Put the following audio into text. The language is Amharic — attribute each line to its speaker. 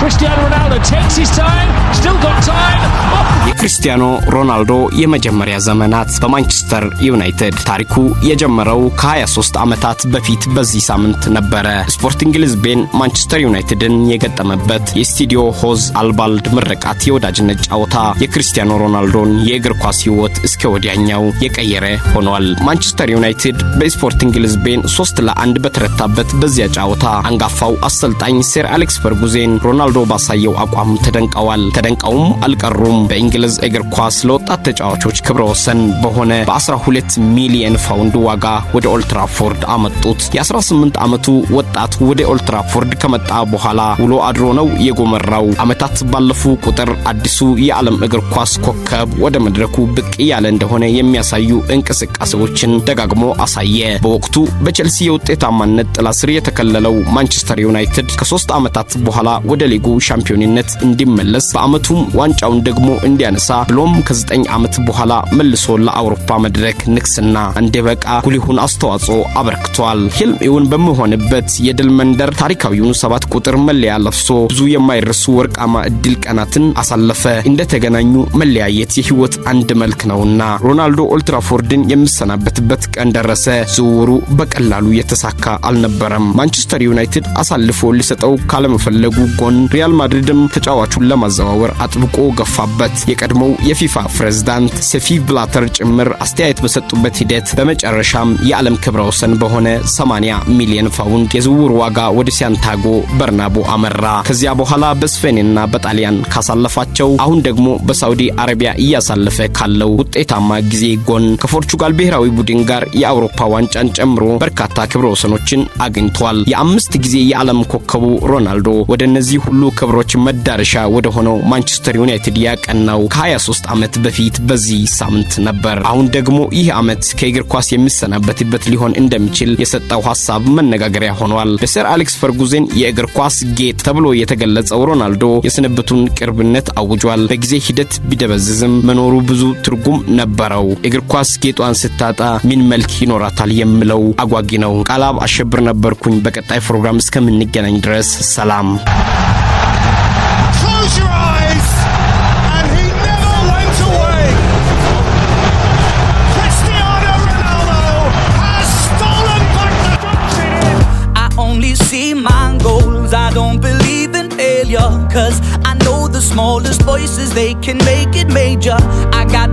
Speaker 1: Cristiano Ronaldo takes his time, still got time. Oh!
Speaker 2: የክርስቲያኖ ሮናልዶ የመጀመሪያ ዘመናት በማንቸስተር ዩናይትድ። ታሪኩ የጀመረው ከ23 ዓመታት በፊት በዚህ ሳምንት ነበረ። ስፖርቲንግ ሊዝቤን ማንቸስተር ዩናይትድን የገጠመበት የስታዲዮ ሆዜ አልቫላድ ምርቃት የወዳጅነት ጨዋታ የክርስቲያኖ ሮናልዶን የእግር ኳስ ሕይወት እስከ ወዲያኛው የቀየረ ሆኗል። ማንቸስተር ዩናይትድ በስፖርቲንግ ሊዝቤን 3-1 በተረታበት በዚያ ጨዋታ አንጋፋው አሰልጣኝ ሴር አሌክስ ፈርጉዜን ሮናልዶ ባሳየው አቋም ተደንቀዋል። ተደንቀውም አልቀሩም። በእንግሊዝ እግር ኳስ ለወጣት ተጫዋቾች ክብረ ወሰን በሆነ በ12 ሚሊየን ፓውንድ ዋጋ ወደ ኦልትራፎርድ አመጡት። የ18 ዓመቱ ወጣት ወደ ኦልትራፎርድ ከመጣ በኋላ ውሎ አድሮ ነው የጎመራው። ዓመታት ባለፉ ቁጥር አዲሱ የዓለም እግር ኳስ ኮከብ ወደ መድረኩ ብቅ እያለ እንደሆነ የሚያሳዩ እንቅስቃሴዎችን ደጋግሞ አሳየ። በወቅቱ በቼልሲ የውጤታማነት ጥላ ስር የተከለለው ማንቸስተር ዩናይትድ ከ3 ዓመታት በኋላ ወደ ሊጉ ሻምፒዮንነት እንዲመለስ፣ በዓመቱም ዋንጫውን ደግሞ እንዲያነሳ፣ ብሎም ከ9 ዓመት በኋላ መልሶ ለአውሮፓ መድረክ ንግስና እንዲበቃ ጉልሁን አስተዋጽኦ አበርክቷል። ህልም እውን በሚሆንበት የድል መንደር ታሪካዊውን 7 ቁጥር መለያ ለብሶ ብዙ የማይረሱ ወርቃማ እድል ቀናትን አሳለፈ። እንደተገናኙ መለያየት የህይወት አንድ መልክ ነውና ሮናልዶ ኦልትራፎርድን የሚሰናበትበት ቀን ደረሰ። ዝውውሩ በቀላሉ የተሳካ አልነበረም። ማንቸስተር ዩናይትድ አሳልፎ ሊሰጠው ካለመፈለጉ ጎን ሪያል ማድሪድም ተጫዋቹን ለማዘዋወር አጥብቆ ገፋበት። የቀድሞው የፊፋ ፕሬዝዳንት ሴፕ ብላተር ጭምር አስተያየት በሰጡበት ሂደት በመጨረሻም የዓለም ክብረ ወሰን በሆነ 80 ሚሊዮን ፓውንድ የዝውውር ዋጋ ወደ ሳንቲያጎ በርናቦ አመራ። ከዚያ በኋላ በስፔንና በጣሊያን ካሳለፋቸው፣ አሁን ደግሞ በሳውዲ አረቢያ እያሳለፈ ካለው ውጤታማ ጊዜ ጎን ከፖርቹጋል ብሔራዊ ቡድን ጋር የአውሮፓ ዋንጫን ጨምሮ በርካታ ክብረ ወሰኖችን አግኝቷል። የአምስት ጊዜ የዓለም ኮከቡ ሮናልዶ ወደ እነዚህ ሁሉ ክብሮች መዳረሻ ወደ ሆነው ማንቸስተር ዩናይትድ ያቀናው ከ23 ዓመት በፊት በዚህ ሳምንት ነበር። አሁን ደግሞ ይህ ዓመት ከእግር ኳስ የሚሰናበትበት ሊሆን እንደሚችል የሰጠው ሐሳብ መነጋገሪያ ሆኗል። በሰር አሌክስ ፈርጉዘን የእግር ኳስ ጌጥ ተብሎ የተገለጸው ሮናልዶ የስንብቱን ቅርብነት አውጇል። በጊዜ ሂደት ቢደበዝዝም መኖሩ ብዙ ትርጉም ነበረው። እግር ኳስ ጌጧን ስታጣ ምን መልክ ይኖራታል የሚለው አጓጊ ነው። ቃላብ አሸብር ነበርኩኝ። በቀጣይ ፕሮግራም እስከምንገናኝ ድረስ ሰላም።
Speaker 3: Close your eyes, and he never went away. Cristiano Ronaldo has stolen back the
Speaker 4: I only see my goals. I don't believe in failure. 'Cause I know the smallest voices, they can make it major. I got